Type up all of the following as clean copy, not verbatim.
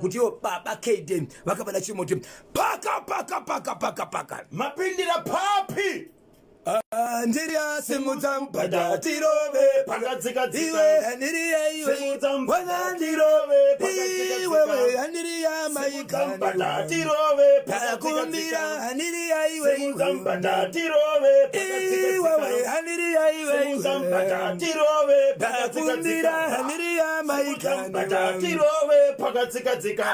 kuti ivo baba Kden vakabada chimuti paka paka paka paka paka. Mapindira papi? Ndiri asimudza mubhadha tirove Pakadzika dzika. Iwe handiri yaiwe Simudza mubhadha Wana tirove pakadzika iwewe dzika. handiri Simudza mubhadha yamaikani tirove pakadzika Takumbira dzika. handiri yaiwe Simudza mubhadha tirove pakadzika Iwewe dzika. handiri yaiwe Simudza mubhadha tirove pakadzika Takumbira dzika. handiri Simudza mubhadha yamaikani tirove pakadzika dzika.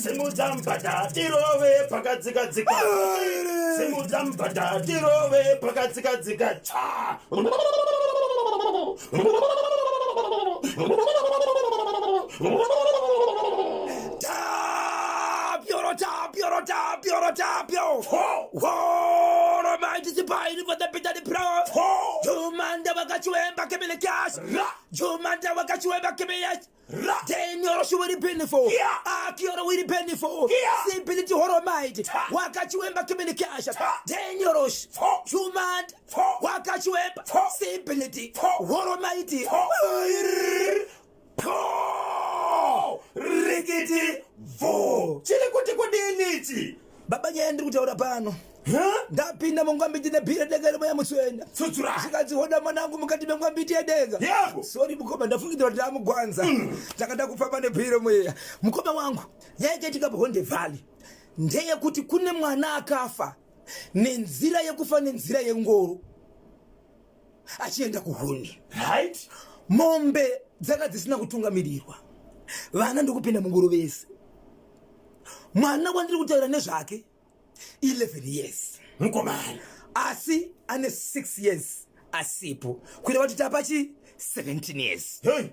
Simudza mubhadha tirove pakadzika dzika. Simudza mubhadha tirove pakadzika dzika. Cha. Tapio, tapio, tapio, tapio. Woro mighty sipaini for the bitter the pro. Jumanda wakachiwemba kemele cash. Ra. Jumanda wakachiwemba kemele Ra. Daniel shuwiri benefo. Yeah. Akioro wiri benefo. Yeah. Simbility horo mighty. Ta. Wakachiwemba kemele cash. Ta. Daniel Fo. Jumanda Fo. wakachiwemba Fo. simbility Fo. horo mighty. Fo. Po. Rikiti vo. Chiri kuti kudini ichi? Baba nyaya ndiri kutaura pano. Huh? Ndapinda mungwambiti nebhira denga remweya mutswenda. Tsutsura. Zvikanzi hoda mwanangu mukati mengwambiti yedenga. Yebo. Sorry mukoma ndafungidzira kuti ndamugwanza. Ndakada kufamba nebhira mweya. Mukoma wangu, nyaya yakaitika paHonde Valley ndeyekuti kune mwana akafa nenzira yekufa nenzira yengoro achienda kuhuni. Right? Mombe dzanga dzisina kutungamirirwa. Vana ndokupinda mungoro vese. Mwana wandiri kutaura nezvake 11 years. Mukomana. Asi ane 6 years asipo. Kureva kuti tapachi 17 years. Hey.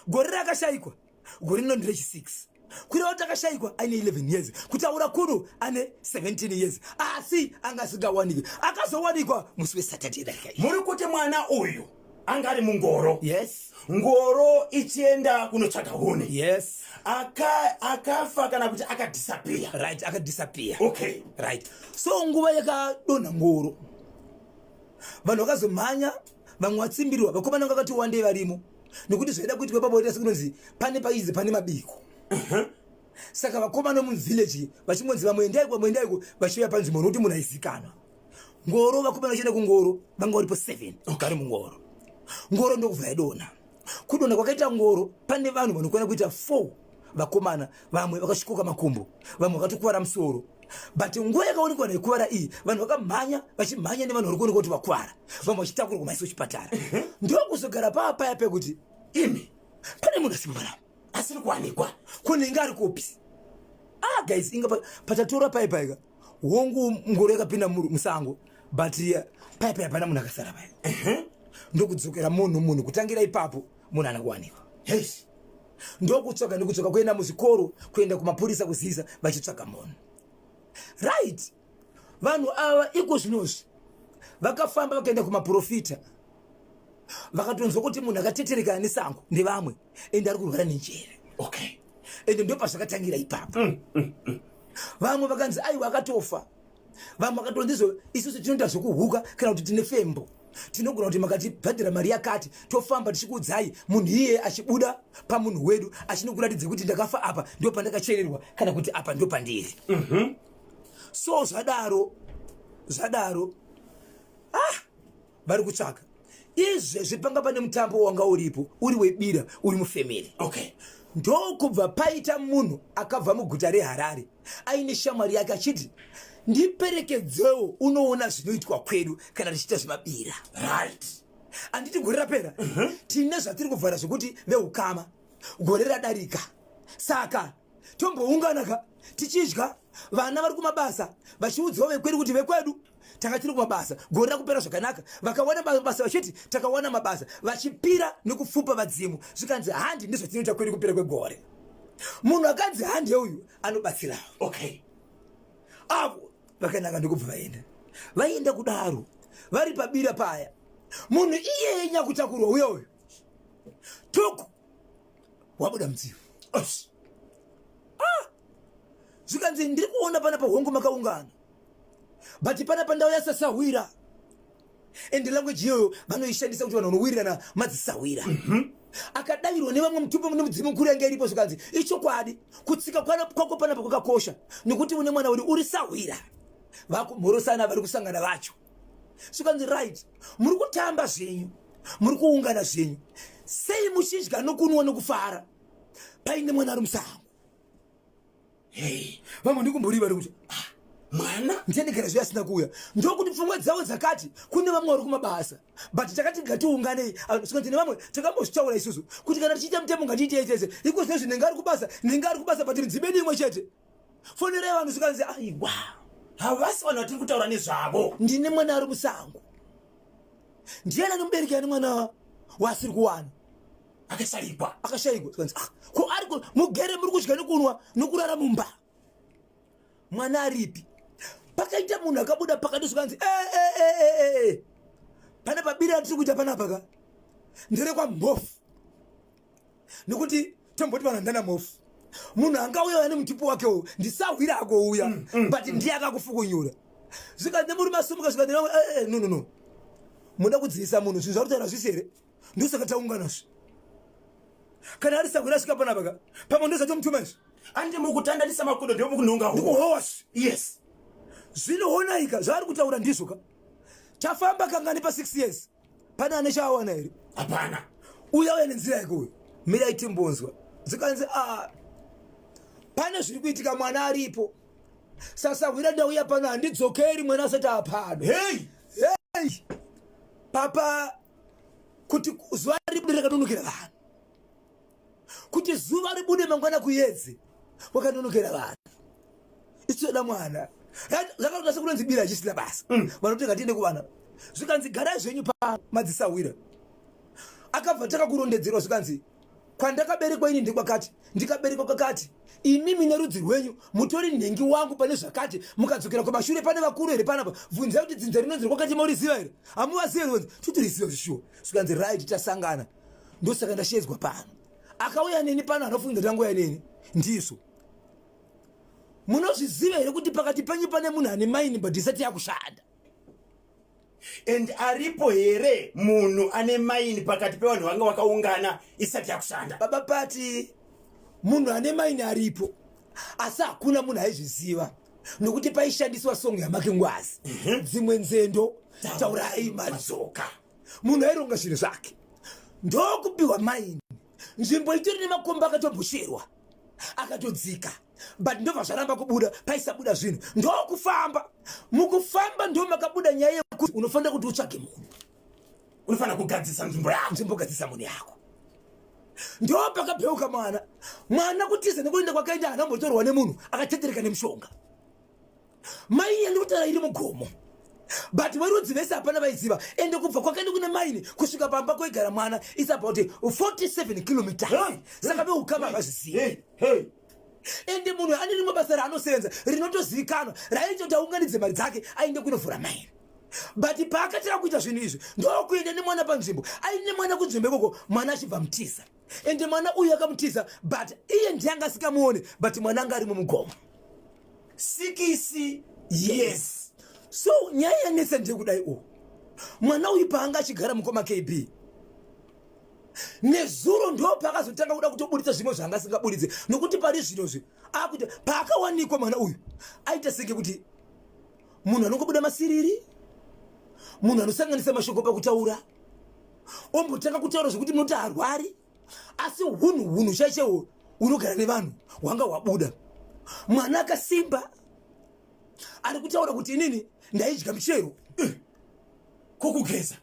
Gore rakashaikwa gore rino nderechi 6. Kureva kuti akashaikwa aine 11 years. Kutaura kuno ane 17 years. Asi anga asingawanikwi. Akazowanikwa musi weSaturday darika iyi. Muri kuti mwana uyu anga ari mungoro. Yes. Ngoro ichienda kunotsvaga huni. Yes. Akafa kana kuti akadisappear. Right, akadisappear. Okay. Right. So nguva yakadonha ngoro. Vanhu vakazomhanya, vamwe vatsimbirwa, vakomana vakati wandei varimo. Nekuti zvaida kuitwa ipapo ita sekunonzi pane paizi pane mabiko. Saka vakomana muvillage vachingonzi vamwe endaiko, vamwe endaiko, vachiuya panzvimbo nokuti munhu aizikanwa. Ngoro vakomana vachienda kungoro, vanga varipo 7 vari mungoro. Ngoro ndokubva yadonha. Kudonha kwakaita ngoro pane vanhu vanokwana kuita 4 vakomana, vamwe vakasvikoka makumbo, vamwe vakatokuvara musoro. But nguva yakaonekwa nekuvara iyi, vanhu vakamhanya vachimhanya nevanhu vari kuonekwa kuti vakuvara, vamwe vachitakurwa kumaisa kuchipatara. Ndokuzogara paa paya pekuti Imi pane munhu asipo panapa asiri kuwanikwa. Kunenge ari kupi? Ah guys, inga patatora pai paika hongu ngoro yakapinda musango, but pai pai hapana munhu akasara pai. Ndokudzokera munhu kutangira ipapo munhu ana kuwanikwa. Yes. Ndokutsvaga ndikutsvaga kuenda muzvikoro, kuenda kumapurisa kuzivisa vachitsvaga munhu. Right. Vanhu ava iko zvinozvi vakafamba vakaenda kumaprofita, vakatonzwa kuti munhu akateterekana nesango ndevamwe ende ari kurwara nenjere. Okay. Ende ndopazvakatangira ipapo. Vamwe vakanzi aiwa akatofa, vamwe vakatonzi izvo isusu tinoita zvekuhuka kana kuti tine fembo, tinogona kuti makatibhadhira mari yakati tofamba tichikuudzai munhu iye achibuda pamunhu wedu achinokuratidza kuti ndakafa apa ndo pandakachererwa kana kuti apa ndo pandiri. So zvadaro vari kutsvaka izvezvi panga pane mutambo wanga uripo uri webira uri mufemili. Okay. Ndokubva paita munhu akabva muguta reHarare aine shamwari yake achiti ndiperekedzewo unoona zvinoitwa kwedu kana tichiita zvemabira. Right. Anditi gore rapera tine zvatiri kuvhara zvekuti veukama gore radarika, saka tomboungana ka tichidya, vana vari kumabasa vachiudzwa vekwedu kuti vekwedu tanga tiri kumabasa gore rakupera zvakanaka, vakawana mabasa vachiti takawana mabasa, vachipira nekufupa vadzimu, zvikanzi handi ndizvatinoita kwedu kupera kwegore. Munhu akanzi handi uyu anobatsira. Okay. Avo vakanaka ndokubva vaenda. Vaenda kudaro vari pabira paya, munhu iyeye nyakutakurwa uya uyu tuku wabuda mudzimu. Zvikanzi ndiri kuona pana pahongo makaungana, but pana pandau yasasahwira, and language iyoyo vanoishandisa kuti vanhu vanowirirana madzisahwira. Akadavirwa nevamwe mutupo nemudzimu mukuru yange iripo, zvikanzi ichokwadi, kutsika kwako panapa kwakakosha nekuti une mwana uri uri sahwira. Vakumhorosana vari kusangana vacho, zvikanzi right, muri kutamba zvenyu, muri kuungana zvenyu, sei muchidya nokunwa nokufara paine mwana ari musango? Hey. Vamwe ndikumbori vari kuti, ah, mwana ndiendekera zviya asina kuuya. Ndokuti pfungwa dzavo dzakati kune vamwe vari kumabasa, but takati ngatiunganei. Zvikanzi nevamwe, takambozvitaura isusu kuti kana tichiita mutemo ngatiitei tese. Iko zvino zvinenge ari kubasa, nenge ari kubasa, but midzimu yedu imwe chete. Fonerai vanhu, zvikanzi aiwa, havasi vanhu vatiri kutaura nezvavo. Ndine mwana ari musango. Ndiani ane mubereki ane mwana waasiri kuwana? Akashayikwa. Akashayikwa. Zvikanzi, ah, ko ari mugere muri kudya nekunwa nokurara mumba, mwana aripi? Pakaita munhu akabuda pakati, zvikanzi, eh, eh, eh, eh, eh. Pane pabiri ratiri kuita panapa ka nderekwamhofu, nekuti tomboti vanhu ndana mhofu. Munhu angauya ane mutupo wakewo, ndisahwira akouya, but ndiye akakufukunyura. Zvikanzi nemurume asumuka, zvikanzi, eh, eh, no, no, no, muda kudzivisa munhu zvinhu zvari kutaura zvisi here? Ndosaka taunganazve. Kana ari sahwira asvika panapa ka, pamwe ndozatomutuma izvi. Andi mukutandanisa makudo, ndipo mukunhonga huo. Ndikuhowasi. Yes. Zvinohonaika zvaari kutaura ndizvo ka. Tafamba kangani pa6 years, pane ane chaawana here? Hapana. Uya uya nenzira yake uyu, mirai timbonzwa. Zikanzi, a, pane zviri kuitika, mwana aripo. Sasahwira ndauya pano, handidzokeri mwana asati apano. Hey. Hey! Papa, kuti zuva ribude rakanonokera vanhu, kuti zuva ribude mangwana kuyedze wakanonokera vanhu. Isu toda mwana. Zvakaita sekunonzi bira achisina basa. Vanoti ngatiende kuvana. Zvikanzi garai zvenyu pano madzisahwira. Akabva taka kurondedzerwa, zvikanzi kwandakaberekwa ini ndekwakati, ndikaberekwa kwakati, imimi nerudzi rwenyu mutori nhengi wangu pane zvakati. Mukadzokera kumashure pane vakuru here panapa? Bvunzai kuti dzinza rinonzi kwakati mauriziva here? Hamuvaziva here? Totoriziva zvishuwa. Zvikanzi right, tasangana, ndosaka ndashedzwa pano. Akauya neni pano, anofunga tanguya neni ndizvo. Munozviziva here kuti pakati penyu pane munhu ane maini, but isati yakushanda? And aripo here munhu ane maini pakati pevanhu vanga vakaungana isati yakushanda? Baba pati munhu ane maini aripo, asi hakuna munhu aizviziva nokuti paishandiswa song yaMark Ngwazi, "Dzimwe nzendo taurai madzoka." Munhu aironga zvinhu zvake, ndokupiwa maini. Nzvimbo itori nemakomba akatombocherwa akatodzika, but ndobva zvaramba kubuda, paisabuda zvinhu. Ndokufamba, mukufamba ndo makabuda nyaya yekuti unofanira kuti utsvage munhu. Unofanira kugadzisa nzvimbo yako. Nzvimbo, gadzisa munhu yako. Ndo pakabheuka mwana. Mwana kutiza nekuenda kwakaenda, haana kumbotorwa nemunhu, akatetereka nemushonga. Maini yandikutaura iri mugomo, but verudzi vese hapana vaiziva. Ende kubva kwakaenda kune maini kusvika pamba kwaigara mwana is about 47 kilometers. Saka veukama havazvizivi. Hey, hey. Ende munhu ane rimwe basa raanosevenza rinotozivikanwa raiita kuti aunganidze mari dzake aende kunovhura maini, but paakatira kuita zvinhu izvi, ndokuenda nemwana panzvimbo, aine mwana kunzvimbo ikoko, mwana achibva mutiza. Ende mwana uyu akamutiza, but iye ndiye anga asikamuone, but mwana anga ari mumugomo. 6 years. So nyaya yanetsa ndeyekudai o, mwana uyu paanga achigara mukoma KB, nezuro ndo paakazotanga kuda kutobuditsa zvimwe zvaanga asingabuditse, nokuti pari zvinozvi akuti paakawanikwa mwana uyu aita senge kuti munhu anongobuda masiriri, munhu anosanganisa mashoko pakutaura, ombotanga kutaura zvekuti munoti harwari, asi hunhu hunhu chaichaiwo unogara nevanhu hwanga hwabuda. Mwana akasimba, ari kutaura kuti inini ndaidya michero. Kokugeza?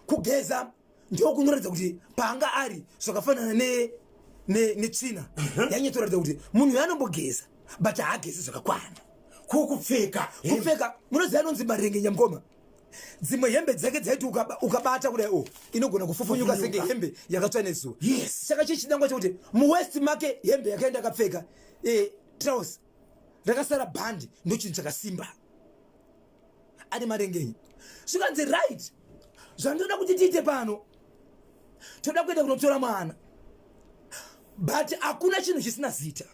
Kugeza ndokunoratidza kuti paanga ari zvakafanana netsvina yanyatsoratidza kuti munhu yaanombogeza, but haagezi zvakakwana. Kokupfeka? Kupfeka, munoziva anonzi marengenya mukoma. Dzimwe hembe dzake dzaiti ukabata kudai o, inogona kufufunyuka senge hembe yakatsva nezuva. Saka chichinangwa chekuti muwaist make hembe yakaenda akapfeka trouser rakasara bhandi, ndochinhu chakasimba, ane marengenya. Zvikanzi right, zvandoda kuti tiite pano, toda kuenda kunotora mwana, but hakuna chinhu chisina zita.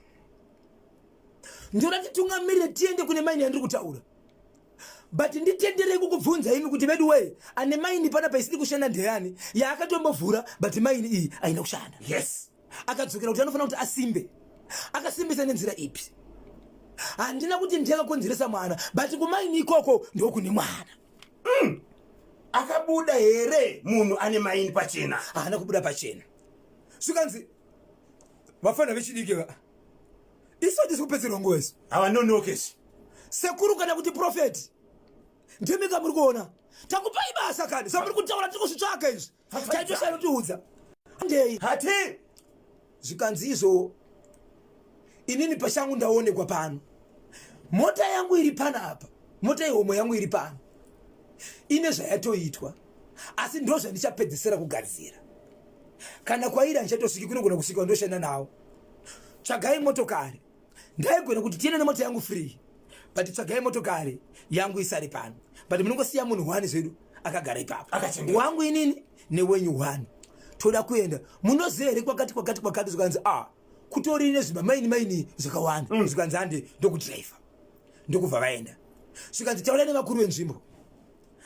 Ndoda titungamirire tiende kune maini yandiri kutaura. But nditenderei kukubvunza imi kuti vedu wee, ane maini panapa isiri kushanda ndeyani yaakatombovhura, but maini iyi haina kushanda. Akadzokera kuti anofanira kuti asimbe. Akasimbisa nenzira ipi? Handina kuti ndiye akakonzeresa mwana, but kumaini ikoko ndokune mwana. Akabuda here munhu ane maini pachena? Haana kubuda pachena. Zvikanzi vafana vechidiki va, isu hatisi kupedzerwa nguva isu. Havanonokesi. Sekuru kana kuti profeti, ndimika muri kuona takupai basa kani, zvamuri kutaura tiri kuzvitsvaga izvi, taitoshaya notiudza ndei. Hati. Zvikanzi izvo, inini pachangu ndaonekwa pano, mota yangu iri panapa, mota yehomo yangu iri pano, ine zvayatoitwa, asi ndo zvandichapedzesera kugadzira. Kana kwairi handichatosviki, kunogona kusvika ndoshanda nawo. Tsvagai motokari. Ndaigona kuti tiende nemota yangu free, but tsvagai motokari yangu isare pano, but munongosiya munhu one zvedu akagara ipapo. Akachengeta. Wangu inini newenyu one, toda kuenda. Munoziva here kwakati kwakati kwakati? Zvikanzi, a kutori nezvimamaini maini zvakawanda. Zvikanzi, hande, ndokudhiraivha. Ndokubva vaenda. Zvikanzi, taurai nevakuru venzvimbo.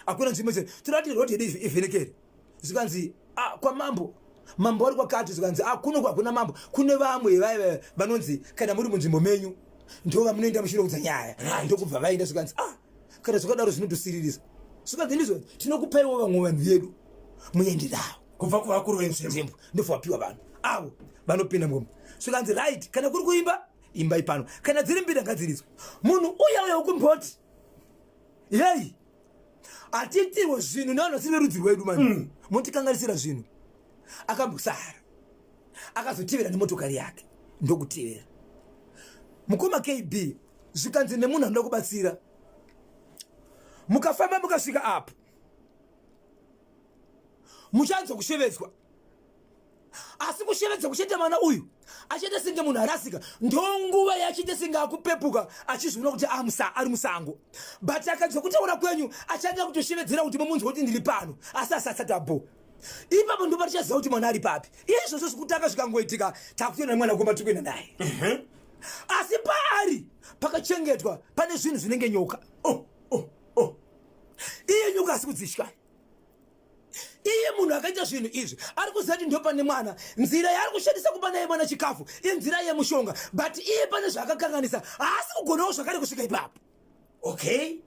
Hakuna nzvimbo se toda kuti road yedu ivhenekere. Zvikanzi, a kwamambo, mambo vari kwakati. Zvikanzi, a kuno hakuna mambo, kune vamwe vaya vanonzi kana muri munzvimbo menyu ndo vamunoenda muchinoudza nyaya. Ndokubva vaenda. Zvikanzi, a kana zvakadaro zvinotosiririsa. Zvikanzi, ndizvo tinokupaiwo vamwe vanhu vedu, muende navo. Kubva kuvakuru venzvimbo. Nzvimbo ndobva vapiwa vanhu avo vanopinda mugomo. Zvikanzi, right, kana kuri kuimba, imbai pano, kana dziri mbira ngadziridzwe. Munhu uya uya wekumboti, yei hatiitirwe zvinhu nevanhu vasiri verudzi rwedu mani, Munotikanganisira zvinhu. Akambosara, akazotevera nemotokari yake, ndokutevera mukoma KB. Zvikanzi nemunhu anoda kubatsira, mukafamba mukasvika apo, muchanzwa kushevedzwa. Asi kushevedza kuchaita mwana uyu, achaita senge munhu arasika. Ndonguva yachiita senge akupepuka, achizviona kuti amusa ari musango. But akanzwa kutaura kwenyu, achanga kutoshevedzera kuti mumunzwa kuti ndiri pano, asi asati abo. Ipapo ndo patichaziva kuti mwana ari papi. Izvozvo zvikutanga zvikangoitika, takutoenda nemwana kumba, tiri kuenda naye. Asi paari pakachengetwa pane zvinhu zvinenge nyoka. Oh. Iye nyoka asi kudzitya. Iye munhu akaita zvinhu izvi ari kuziva kuti ndopane mwana. Nzira yaari kushandisa kupa naye mwana chikafu inzira yemushonga, but iye pane zvaakakanganisa, haasi kugonawo zvakare kusvika ipapo. Okay,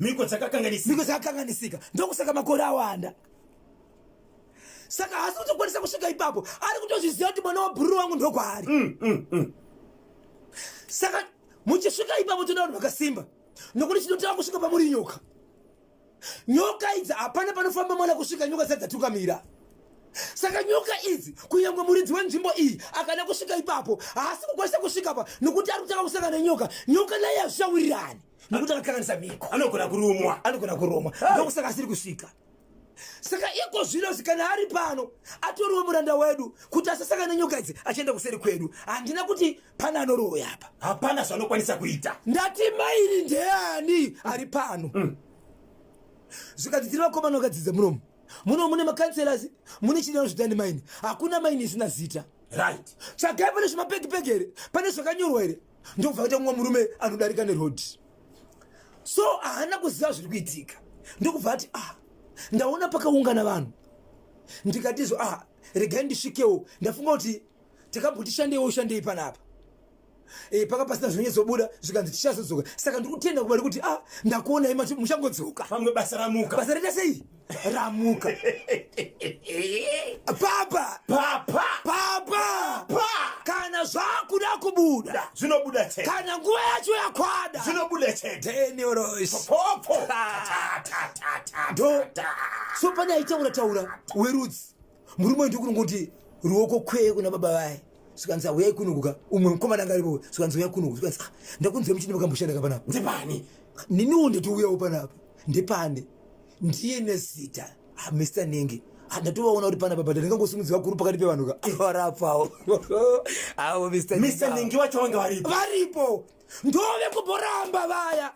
mhiko dzakakanganisika. Mhiko dzakakanganisika, ndokusaka makore awanda. Saka haasi kutokwanisa kusvika ipapo. Ari kutozviziva kuti mwana wabhururu wangu ndokwaari. Saka muchisvika ipapo, toda vanhu vakasimba, nokuti chinotanga kusvika pamuri nyoka. Nyoka idzi, hapana panofamba mwana kusvika nyoka dzati dzatukamira. Saka nyoka idzi, kunyange muridzi wenzvimbo iyi akada kusvika ipapo, haasi kukwanisa kusvika pa, nokuti ari kutanga kusangana nenyoka. Nyoka naye hazvichawirirani, nokuti akakanganisa mhiko. Anogona kurumwa. Anogona kurumwa, ndokusaka asiri kusvika. Saka iko zvino kana ari pano, atoriwo muranda wedu kuti asasangana nenyoka idzi achienda kuseri kwedu. Handina kuti pane anoroya apa. Hapana zvaanokwanisa kuita. Ndati mairi ndeyani ari pano? Zvikanzi, tiri vakomana vakadzidza munomu. Munomu mune macouncillors, mune chidano zvitani maini. Hakuna maini isina zita. Tsvagai pane zvimapegipegi here, pane zvakanyorwa here? Ndokubva kuita mumwe murume anodarika nerodhi, so haana kuziva zviri kuitika. Ndokubva ati, ah, ndaona pakaungana vanhu, ndikatizvo, ah, regai ndisvikewo. Ndafunga kuti takamboti shandeiwo shandei panapa, paka pasina zvinonyatsobuda. Zvikanzi, tichazodzoka. Saka ndiri kutenda kuvari kuti, ah, ndakuonai, muchangodzoka. Pamwe basa ramuka. Basa raita sei? Ramuka papa. Papa. Papa. Pa. Kana zvakuda kubuda, Zvinobuda chete. Kana nguva yacho yakwada, Zvinobuda chete. Deniros. Popo. Ta, ta, ta, ta, Ndo ta. So pane aitaura taura werudzi murume, ndikurongoti ruoko kwee kuna baba vaye. Zvikanzi, uyai kunokuka. Umwe mukomana anga aripo. Zvikanzi, uyai kunoku. Zvikanzi, ah, ndakunzwa muchini makamboshanda kapanapa. Ndepani? Niniwo ndotouyawo panapa. Ndepane ndiye nezita. Ah, Mr Nenge. Ah, ndatovaona kuti panapa, but ndingangosumudzi vakuru pakati pevanhu ka varapawo avo Mr. Mr Ningi wacho vanga varipo. Varipo, ndove kumboramba vaya.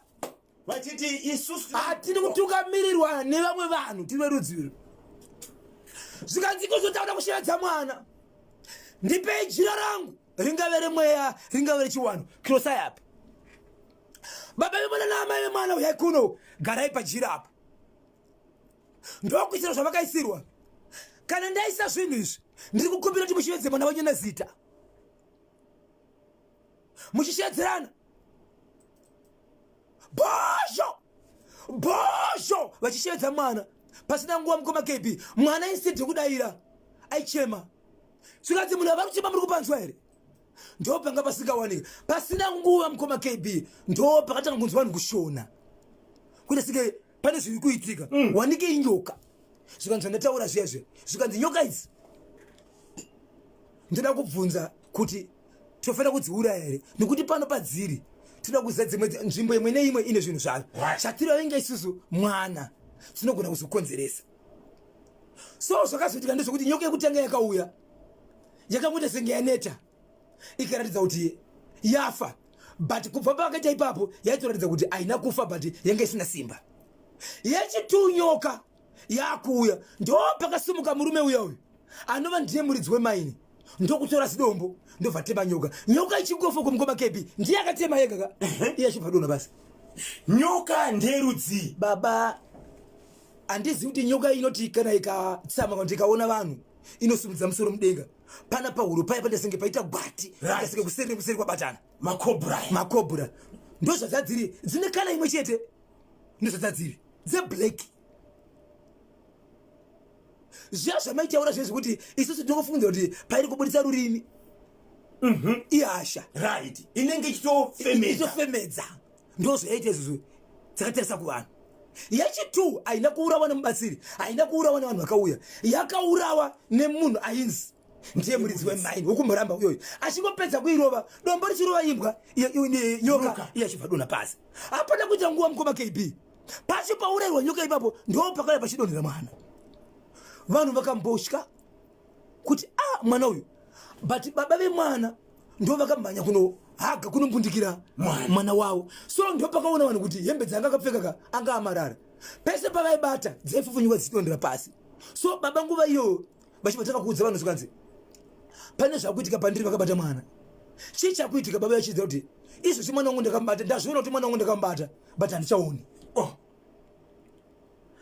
Vachiti isusu hatiri kutungamirirwa nevamwe vanhu, tiri verudzi uru. Zvikanzi, kuzotaura kushevedza mwana, ndipei jira rangu, ringave remweya, ringave rechiwano, kirosai apa. Baba vemwana naamai vemwana, uyai kuno, garai pajira apo. Ndokuisira zvavakaisirwa. Kana ndaisa zvinhu izvi, ndiri kukumbira kuti mushivedze mwana wenyu nezita, muchishedzerana bhozho bhozho, vachishevedza mwana. Pasina nguva, mukoma KB, mwana instead yekudaira aichema. Zvikanzi, "Munhu avari kuchema, muri kupanzwa here?" Ndo panga pasingawanika. Pasina nguva, mukoma KB, ndo pakatanga kunzwa vanhu kushona, kuita senge pane zviri kuitika. Wanike inyoka. Zvikanzi, "Zvandataura zviya zviya." Zvikanzi, "Nyoka idzi ndoda kubvunza kuti tofanira kudziuraya here, nekuti pano padziri toda kuziva dzimwe nzvimbo imwe neimwe ine zvinhu zvayo. Chatinovenga isusu mwana, tinogona kuzokonzeresa." So zvakazoitika ndezvekuti nyoka yekutanga yakauya, yakangoita senge yaneta, ikaratidza kuti yafa, but kubva pakaita ipapo yaitoratidza kuti haina kufa, but yanga isina simba. Yechitu nyoka yakuuya, ndo pakasimuka murume uya uyu anova ndiye muridzi wemaini, ndokutora zidombo, ndobva tema nyoka. Nyoka ichingofa, kumukoma KB, ndiye akatema yega ka, iye achibva dona basi. Nyoka nderudzii? Baba, handizivi kuti nyoka inoti kana ikatsama kana kuti ikaona vanhu inosimudza musoro mudenga pana pahuro paya paita senge paita gwati, senge kuseri nekuseri kwabatana. Macobra. Macobra ndo zvadzadziri. Dzine colour imwe chete, ndo zvadzadziri, dzeblack. Zviya zvamaitaura zvezvi kuti isusu tinongofungidzira kuti pairi kubudisa rurimi ihasha. Right, inenge ichitofemedza. Ichitofemedza, ndo zvayaita izvozvo dzakatarisa kuvanhu. Yechitu haina kuurawa nemubatsiri, haina kuurawa nevanhu vakauya, yakaurawa nemunhu ainzi ndiye muridzi wemaini wokumuramba uyoyo. Achingopedza kuirova, dombo richirova imbwa nyoka, Nyoka. iye achibva dona pasi. Hapana kuita nguva, mukoma KB, pacho paurayirwa nyoka ipapo ndo pakauya pachidonhera mwana. Vanhu vakambotya kuti a mwana uyu, but baba vemwana ndo vakamhanya kunohaga, kunombundikira Mwana. mwana wavo. So ndo pakaona vanhu kuti hembe dzanga akapfeka ka anga amarara, pese pavaibata dzaifufunyuka dzichidondera pasi. So baba nguva iyoyo vachibva tanga kuudza vanhu, zvikanzi, "Pane zvakuitika pandiri." Vakabata mwana, "Chii chakuitika?" Baba vachidza kuti, "Izvozvi mwana wangu ndakamubata, ndazviona kuti mwana wangu ndakamubata, but handichaoni." Oh.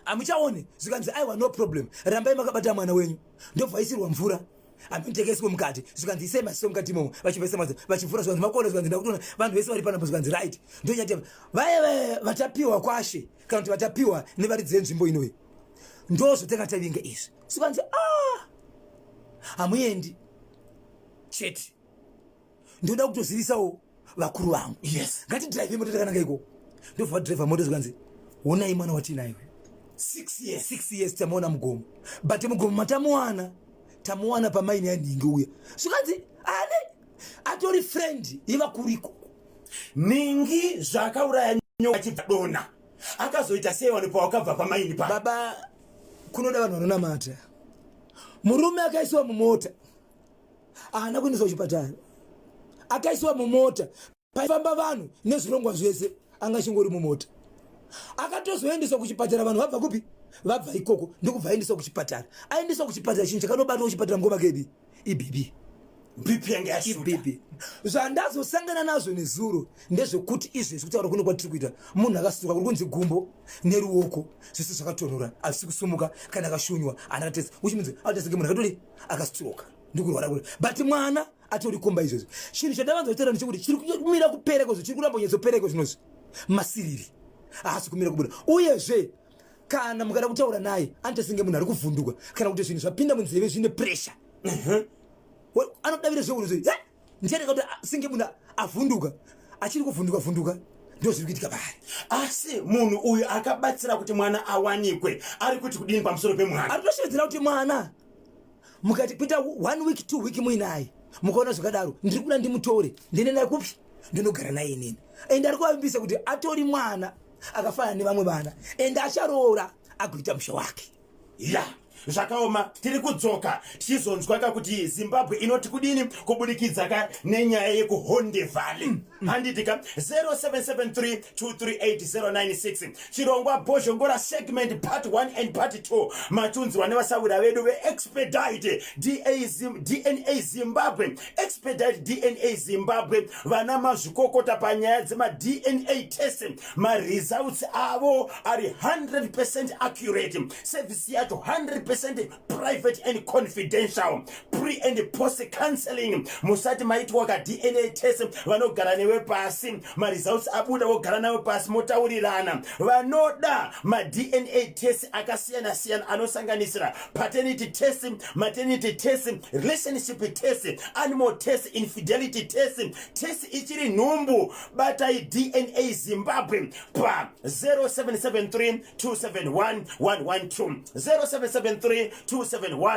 "Hamuchaoni?" Zvikanzi, "Aiwa, no problem, rambai makabata mwana wenyu." Ndobva aisirwa mvura, hamitengeswe mukati. Zvikanzi, "Isai maziso mukati imomo." Vachibva maziso, vachivhura, zvikanzi, "Makuona?" Zvikanzi, "Ndakutoona vanhu vese vari panapo." Zvikanzi, "Right, ndonyati vaya vaya vatapiwa kwashe kana kuti vatapiwa nevaridzi venzvimbo inoyi, ndo zvatanga tavinga izvi." Zvikanzi, "A, hamuendi chete, ndoda kutozivisawo vakuru vangu." "Ngatidhiraivhe mota takananga ikoko." Ndobva vadhiraivha mota. Zvikanzi, "Honai mwana watinayo." 6 years. 6 years, tamuona mugomo, but mugomo matamuwana, tamuwana pamaini yanhingi uya. Zvikanzi, "Ane atori friend yevakuru ikoko." Ningi zvakauraya nyoka achibva dona, akazoita sei vanhu pawakabva pamaini pa? Baba, kunoda vanhu vanonamata. Murume akaisiwa mumota, haana kuendeswa kuchipatara. Akaisiwa mumota paifamba vanhu nezvirongwa zvese, anga achingori mumota. Akatozoendeswa kuchipatara vanhu vabva kupi, vabva ikoko, ndokubva aendeswa kuchipatara. Aendeswa kuchipatara, chinhu chakanobatwa kuchipatara, mukoma KB, iBP. BP yange yashuta. IBP. Zvandazosangana nazvo nezuro ndezvekuti izvezvi kutaura kuno kwatiri kuita, munhu akasuka, kuri kunzi gumbo neruoko zvese zvakatonhora, hazvisi kusumuka. Kana akashunywa anakatesa uchimunzi atasenge munhu akatori akastroka, ndikurwara kure, but mwana atori kumba izvezvi. Chinhu chandavanza kutaura ndechekuti chiri kumira kupera kwezvo, chiri kuramba kunyatsopera kwezvinozvi, masiriri haasi kumira kubuda. Uyezve kana mukada kutaura naye, anoita senge munhu ari kuvhunduka kana kuti zvinhu zvapinda munzeve zvine pressure. Anodavira zveuro zve ndichaita kuti senge munhu avhunduka, achiri kuvhunduka vhunduka, ndo zviri kuitika paari. Asi munhu uyu akabatsira kuti mwana awanikwe ari kuti kudini pamusoro pemwana? Ari kutoshevedzera kuti mwana mukati kuita one week, 2 week muinaye, mukaona zvakadaro, ndiri kuda ndimutore, ndiende naye kupi, ndinogara naye inini. And ari kuvavimbisa kuti atori mwana akafanana nevamwe vana, and acharoora agoita musha wake. Ya. Zvakaoma, tiri kudzoka tichizonzwa ka kuti Zimbabwe inoti kudini kubudikidza ka nenyaya yekuHonde Valley. Handiti ka? 0773 238096. Chirongwa Bhozhongora segment part 1 and part 2 matunzirwa nevasawira vedu veExpedite DNA Zimbabwe. Expedite DNA Zimbabwe, vana mazvikokota panyaya dzemaDNA test. Maresults avo ari 100% accurate. Service yacho 100% private and confidential. Pre and post counseling. Musati maitwa ka DNA test, vanogara newe pasi. Maresults abuda, vogara nawe pasi, motaurirana. Vanoda maDNA test akasiyana-siyana anosanganisira paternity test, maternity test, relationship test, animal test, infidelity test, test ichiri nhumbu, batai DNA Zimbabwe pa 0773 271 112, 0773 271.